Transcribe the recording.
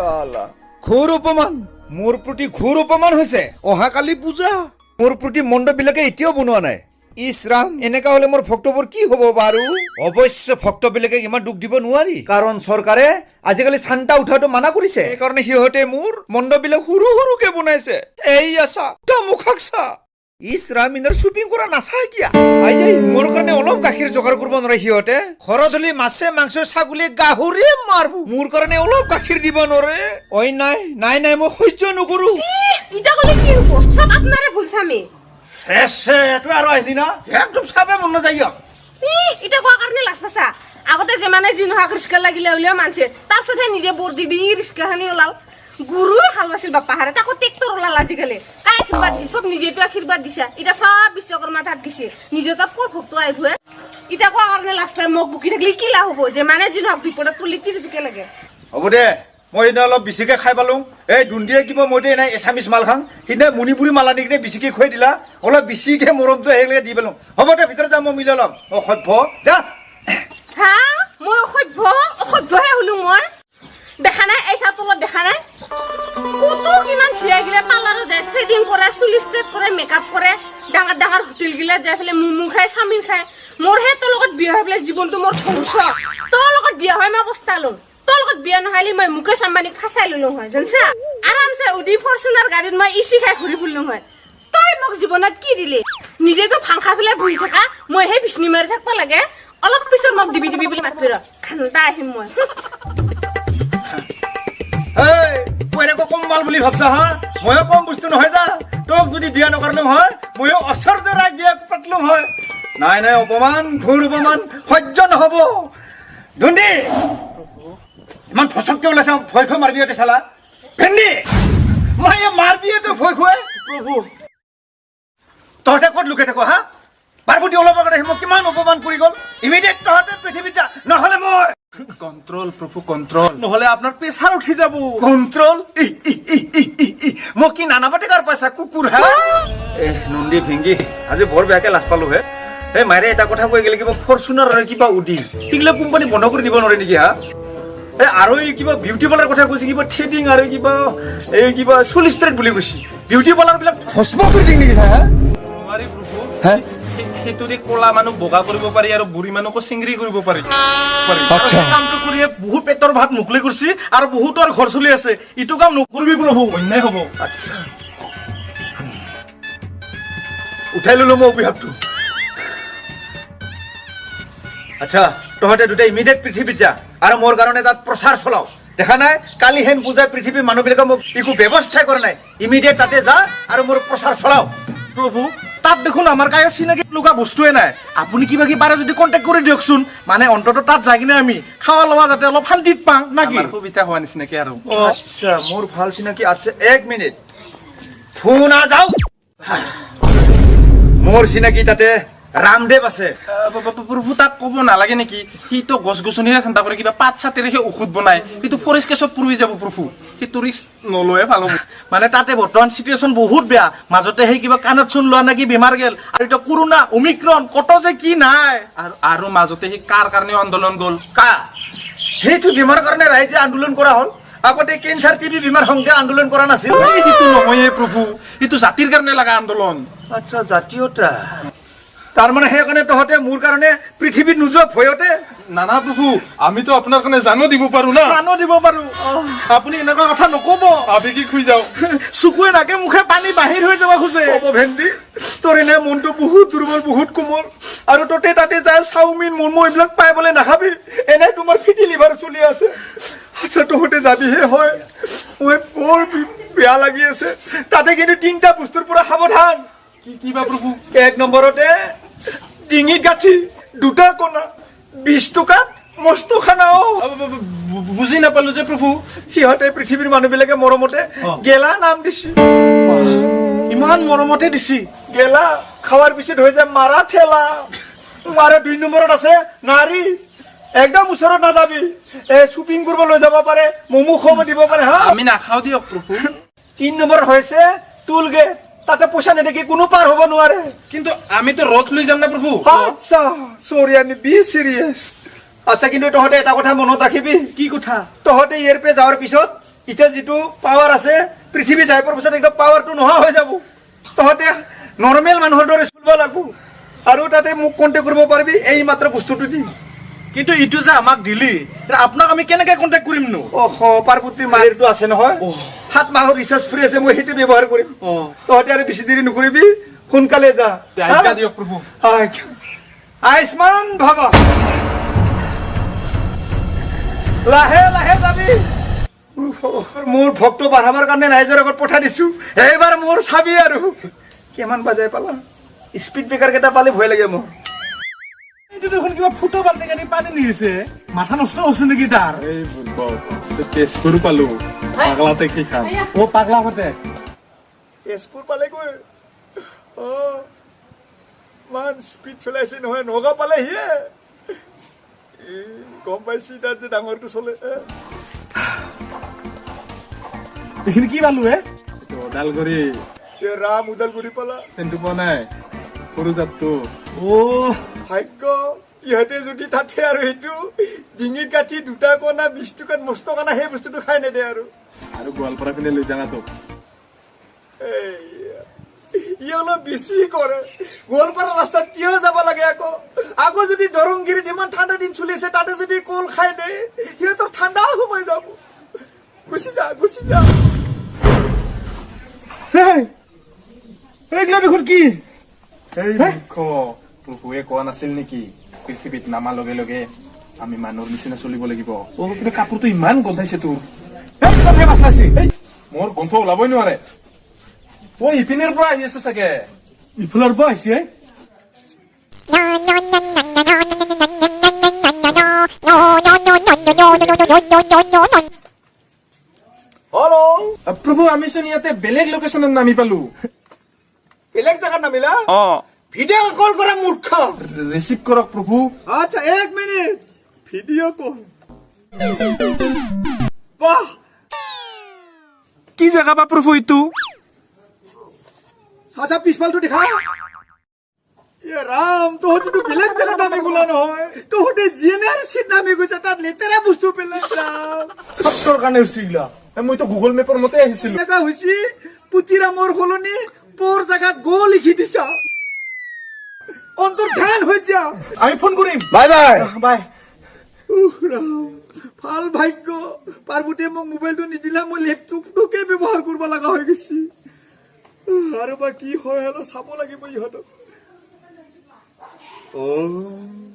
চালা, ঘোৰ অপমান, মোৰ প্ৰতি ঘোৰ অপমান হৈছে। অহাকালি পূজা, মোৰ প্ৰতি মণ্ডপবিলাকে এতিয়াও বনোৱা নাই। ইছ ৰাম, এনেকা হলে মোৰ ভক্তবোৰ কি হ'ব বাৰু? অৱশ্যে ভক্তবিলাকে ইমান দুখ দিব নোৱাৰি, কাৰণ চৰকাৰে আজিকালি চান্দা উঠাটো মানা কৰিছে। সেইকাৰণে সিহঁতে মোৰ মণ্ডপবিলাক সৰু সৰুকে বনাইছে। এই আছা তই মুখাক চা। ইছ ৰাম, ইনাৰ শ্বপিং কৰা নাচায় কিয়া? I I, মোৰ কাৰণে অলপ গাখীৰ যোগাৰ কৰিব নোৱাৰে সিহঁতে। ঘৰত হ'লে মাছে, মাংস, ছাগলী, গাহৰিয়ে মাৰব, মোৰ কাৰণে অলপ গাখীৰ দিব নোৱাৰে। ঐ নাই নাই নাই, মই সহ্য নকৰো। ইটা ক'লে কি হ'ব? চব আপনাৰে ভুল স্বামী। এছে তই আৰু আহিলি না, একদম চাবে মন নাযায় ইয়াক। ই ইটা কোৱা কাৰণে লাজ পাইছা? আগতে যিমানে যি নোহোৱা ৰিক্সা লাগিলে উলিয়াও মানছে, তাৰপিছতহে নিজে বৰ দি দি ৰিক্সাখানি ওলাল। গৰুৱে হাল বাইছিল বাপাহাৰে, তাকো ট্ৰেক্টৰ ওলাল আজিকালি। কাই আশীৰ্বাদ দিছে? চব নিজেতো আশীৰ্বাদ দিছা। এতিয়া চব বিশ্বকৰ্মা তাত দিছে, নিজে তাত ক'ত ভক্ত আহিব? ইটা কোৱা কাৰণে লাজ পাই মোক বকি থাকিলে কি লাভ হ'ব? যিমানে যি নহওক বিপদত পৰিলে তিৰিটোকে লাগে। হ'ব দে, মই সেইদিনা অলপ বেছিকে খাই পালোঁ। এই দুন্দিয়ে কিবা, মইতো এনেই এছামিছ মাল খাওঁ, সিদিনা মণিপুৰী মাল আনি কিনে বেছিকে খুৱাই দিলা, অলপ বেছিকে মৰমটো সেইবিলাক দি পেলোঁ। হ'ব দে, ভিতৰত যা, মই মিলাই ল'ম। অসভ্য, যা। হা, মই অসভ্য? অসভ্যহে হলো মই? দেখা নাই, এই চাহ তলত দেখা নাই? ক'তো কিমান চিয়া গিলা পাৰ্লাৰত যায়, থ্ৰেডিং কৰে, চুলি ষ্ট্ৰেট কৰে, মেকআপ কৰে, ডাঙৰ ডাঙৰ হোটেল গিলা যাই পেলাই ম'ম' খায়, চাওমিন খায়। মোৰহে তোৰ লগত বিয়া হৈ পেলাই জীৱনটো মোৰ ধ্বংস। তোৰ লগত বিয়া হৈ মই পস্তালো। তোৰ লগত বিয়া নহ'লে মই মুকেশ আম্বানীক ফাঁচাই ললো হয়, জানছা? আৰামছে উডি ফৰচুনাৰ গাড়ীত মই ইচি খাই ঘূৰি ফুৰিলো হয়। তই মোক জীৱনত কি দিলি? নিজেতো ভাং খাই পেলাই বহি থাকা, মই সেই বিচনী মাৰি থাকিব লাগে। অলপ পিছত মোক দিবি দিবি বুলি মাতবি, ৰ খান্দা আহিম মই। এই, তই এনেকুৱা কম মাল বুলি ভাবছা? হা, ময়ো কম বস্তু নহয় যা। তোক যদি বিয়া নকৰিলো হয়, ময়ো ঐশ্বৰ্য ৰায়ক বিয়া পাতিলো হয়। নাই নাই, অপমান, ঘোৰ অপমান, সহ্য নহ'ব। ধুন্দি, ইমান ফচককে ওলাইছে, ভয় খুৱাই মাৰবি ইয়াতে চালা। ভেন্দি, মই মাৰবি তই ভয় খুৱাই। প্ৰভু। তহঁতে ক'ত লুকাই থাক? হা, পাৰ্বতী অলপ আগতে আহি মোক কিমান অপমান কৰি গ'ল। ইমিডিয়েট তহঁতে পৃথিৱীত যা, নহ'লে মই কণ্ট্ৰল প্ৰভু, কণ্ট্ৰল। নহ'লে আপোনাৰ প্ৰেছাৰ উঠি যাব। কণ্ট্ৰল? মই কি নানা পাটেকাৰ পাইছা কুকুৰ? হা, এ নন্দী, ভিংগি, আজি বৰ বেয়াকে লাজ পালো হে। এই মাৰে এটা কথা কৈ গ'লে, কিবা ফৰচুনাৰ আৰু কিবা উডি, সেইগিলা কোম্পানী বন্ধ কৰি দিব নোৱাৰে নেকি? হা, এই আৰু এই কিবা বিউটি পাৰ্লাৰ কথা কৈছে, কিবা থ্ৰেডিং আৰু কিবা এই কিবা চুলি ষ্ট্ৰেট বুলি কৈছে। বিউটি পাৰ্লাৰ বিলাক ভস্ম কৰি দিম নেকি? হা? নোৱাৰি প্ৰভু। হে? সেইটোৰে ক'লা মানুহ বগা কৰিব পাৰি আৰু বুঢ়ী মানুহকো চিংৰি কৰিব পাৰি। আচ্ছা। সেই কামটো কৰিয়ে বহুত পেটৰ ভাত মুকলি কৰিছি আৰু বহুতৰ ঘৰ চলি আছে। ইটো কাম নকৰিবি প্ৰভু, অন্যায় হ'ব। আচ্ছা, উঠাই ললো মই অভিশাপটো। আচ্ছা, তহঁতে দুটা ইমিডিয়েট পৃথিৱীত যা আৰু মোৰ কাৰণে তাত প্ৰচাৰ চলাও। দেখা নাই, কালি হেন পূজাই পৃথিৱীৰ মানুহবিলাকে মোক একো ব্যৱস্থাই কৰা নাই। ইমিডিয়েট তাতে যা আৰু মোৰ প্ৰচাৰ চলাও। প্ৰভু, তাত দেখোন আমাৰ কায়ো চিনাকি লগা বস্তুৱে নাই। আপুনি কিবা কি পাৰে যদি কণ্টেক্ট কৰি দিয়কচোন। মানে অন্ততঃ তাত যাই কিনে আমি খাৱা লোৱা যাতে অলপ শান্তিত পাওঁ না কি? আমাৰ সুবিধা হোৱা নিচিনাকে আৰু। আচ্ছা, মোৰ ভাল চিনাকি আছে। এক মিনিট, ফোন আ যাওক। মোৰ চিনাকি তাতে ৰামদেৱ আছে। প্ৰভু, তাক ক'ব নালাগে নেকি? সিটো গছ গছনিৰে ঠাণ্ডা কৰে, কিবা পাত চাতেৰে সেই ঔষধ বনায়। সেইটো ফৰেষ্ট কেছত পৰি যাব প্ৰভু। সেইটো ৰিস্ক নলয়ে ভাল হ'ব। মানে তাতে বৰ্তমান চিটুৱেশ্যন বহুত বেয়া। মাজতে সেই কিবা কাণত চোন লোৱা নেকি বেমাৰ গেল, আৰু এতিয়া কৰোণা, অমিক্ৰন, কত যে কি নাই। আৰু মাজতে সি কাৰ কাৰণে আন্দোলন গ'ল। কা, সেইটো বেমাৰ কাৰণে ৰাইজে আন্দোলন কৰা হ'ল। আগতে কেঞ্চাৰ, টিবি বেমাৰ সংগে আন্দোলন কৰা নাছিল? এই, সেইটো নহয়ে প্ৰভু, সেইটো জাতিৰ কাৰণে লগা আন্দোলন। আচ্ছা, জাতীয়তা। তাৰমানে সেইকাৰণে তহঁতে মোৰ কাৰণে পৃথিৱীত নোযোৱা ভয়তে? নানা প্ৰভু, আমিতো আপোনাৰ কাৰণে জানো দিব পাৰো না। প্ৰাণো দিব পাৰো, আপুনি এনেকুৱা কথা নকব। আবেগিক হৈ যাওঁ। চকুৱে নাকে মুখে পানী বাহিৰ হৈ যাব খোজে। হ'ব ভেন্দি, তোৰ এনে মনটো বহুত দুৰ্বল, বহুত কোমল। আৰু ততে তাতে যায় চাওমিন, ম'ম' এইবিলাক পাই বোলে নাখাবি, এনে তোমাৰ ফেটি লিভাৰ চলি আছে। আচ্ছা, তহঁতে যাবিহে হয়, মই বৰ বেয়া লাগি আছে। তাতে কিন্তু তিনিটা বস্তুৰ পৰা সাৱধান। কি কি বা প্ৰভু? এক নম্বৰতে ডিঙিত গাঁঠি দুটা কণা, 20 টকাত মস্ত খানা অ। বুজি নাপালো যে প্ৰভু। সিহঁতে পৃথিৱীৰ মানুহবিলাকে মৰমতে গেলা নাম দিছে। ইমান মৰমতে দিছি। গেলা খাৱাৰ পিছত হৈ যায় মাৰা ঠেলা। আৰু দুই নম্বৰত আছে নাৰী, একদম ওচৰত নাযাবি। এ শ্বপিং কৰিব লৈ যাব পাৰে, ম'ম' খুৱাব দিব পাৰে। হা। আমি নাখাওঁ দিয়ক প্ৰভু। তিন নম্বৰত হৈছে টোল গেট, তাতে পইচা নেদেখি কোনো পাৰ হ'ব নোৱাৰে। কিন্তু আমিতো ৰথ লৈ যাম না প্ৰভু। আচ্ছা, চৰি, আমি বি চিৰিয়াছ। আচ্ছা, কিন্তু তহঁতে এটা কথা মনত ৰাখিবি। কি কথা? তহঁতে ইয়াৰ পৰা যোৱাৰ পিছত এতিয়া যিটো পাৱাৰ আছে, পৃথিৱী যাই পোৱাৰ পিছত একদম পাৱাৰটো নোহোৱা হৈ যাব। তহঁতে নৰ্মেল মানুহৰ দৰে চলিব লাগিব আৰু তাতে মোক কণ্টেক্ট কৰিব পাৰিবি এই মাত্ৰ বস্তুটো দি। কিন্তু ইটো যে আমাক দিলি, এতিয়া আপোনাক আমি কেনেকে কণ্টেক্ট কৰিমনো? অহ, পাৰ্বতী মায়েৰটো আছে নহয়, 7 মাহৰ ৰিচাৰ্জ ফ্ৰী আছে, মই সেইটো ব্যৱহাৰ কৰিম। তহঁতে আৰু বেছি দেৰি নকৰিবি, সোনকালে যা। আজ্ঞা দিয়ক প্ৰভু। আজ্ঞা। আয়ুষ্মান ভাবা, লাহে লাহে যাবি। উফ, মোৰ ভক্ত বাঢ়াবৰ কাৰণে ৰাইজৰ আগত পঠাই দিছো, এইবাৰ মোৰ চাবি আৰু। কিমান বাজাই পালা? স্পীড ব্ৰেকাৰ কেইটা পালে ভয় লাগে মোৰ। এইটো দেখোন কিবা ফুটো বাল্টি কানি পানী নিছে, মাথা নষ্ট হৈছে নেকি তাৰ? এই বুৰ্বক, তেজপুৰ পালো, পাগলাতে কি খাম? অ, পাগলা হতে। তেজপুৰ পালেগৈ। অ, ইমান স্পীড চলাইছে নহয়, নগাঁও পালেহিয়ে। এই, গম পাইছি তাত যে ডাঙৰটো চলে এ। এইখিনি কি পালো হে? এইটো ওদালগুৰি। এ ৰাম, ওদালগুৰি পালা। চেণ্টু পোৱা নাই সৰু জাতটো? অ। ভাগ্য, ইহঁতে যদি তাতে আৰু সেইটো ডিঙিত কাটি দুটা কণা 20 টকাত মস্ত কণা, সেই বস্তুটো খাই নেদে আৰু। আৰু গোৱালপাৰা পিনে লৈ যাঙা তোক। এইয়া, ই অলপ বেছি কৰে। গোৱালপাৰা ৰাস্তাত কিয় যাব লাগে আকৌ? আকৌ যদি দৰংগিৰিত ইমান ঠাণ্ডা দিন চলিছে, তাতে যদি কল খাই দে, সিহঁতৰ ঠাণ্ডা সোমাই যাব। গুচি যা, গুচি যা। হেই, এইগিলা দেখোন কি? এই মূৰ্খ, প্ৰভুৱে কোৱা নাছিল নেকি পৃথিৱীত নামাৰ লগে লগে আমি মানুহৰ নিচিনা চলিব লাগিব? অ, কিন্তু কাপোৰটো ইমান গোন্ধাইছে তোৰ। এই, কিবা বাচলাইছি। মোৰ গোন্ধ ওলাবই নোৱাৰে। অ, ইপিনেৰ পৰা আহি আছে চাগে। ইফালৰ পৰা আহিছে। No, no, no, no, no, no, no, no, no, no, no, no, no, no, no, no, no, no, no, no. Hello. প্ৰভু, আমিচোন ইয়াতে বেলেগ লোকেশ্যনত নামি পালো। বেলেগ জেগাত নামিলা? অ। ভিডিঅ' কল কৰা, মূৰ্খ। ৰিচিভ কৰক প্ৰভু। আচ্ছা, এক মিনিট, ভিডিঅ' কল। বাহ! কি জেগা বা প্ৰভু এইটো? চাচা, পিছফালটো দেখা। এ ৰাম, তহঁতেতো বেলেগ জেগাত নামি গ'লা নহয়, তহঁতে জি এন আৰ চিত নামি গৈছা, তাত লেতেৰা বস্তু পেলাই, ৰাম। সত্ৰৰ কাৰণে হৈছে এইগিলা। এ, মইতো গুগল মেপৰ মতে আহিছিলো। এনেকুৱা হৈছে, পুতিৰামৰ সলনি পৰ জেগাত গ লিখি দিছা। অন্তৰ ধ্যান হৈ যা। আমি ফোন কৰিম। Bye bye. বাই। উহ ৰাম, ভাল ভাগ্য পাৰ্বতীয়ে মোক মোবাইলটো নিদিলা, মই লেপটপটোকে ব্যৱহাৰ কৰিব লগা হৈ গৈছে। উহ, আৰু বা কি হয় আৰু চাব লাগিব ইহঁতক। ওম।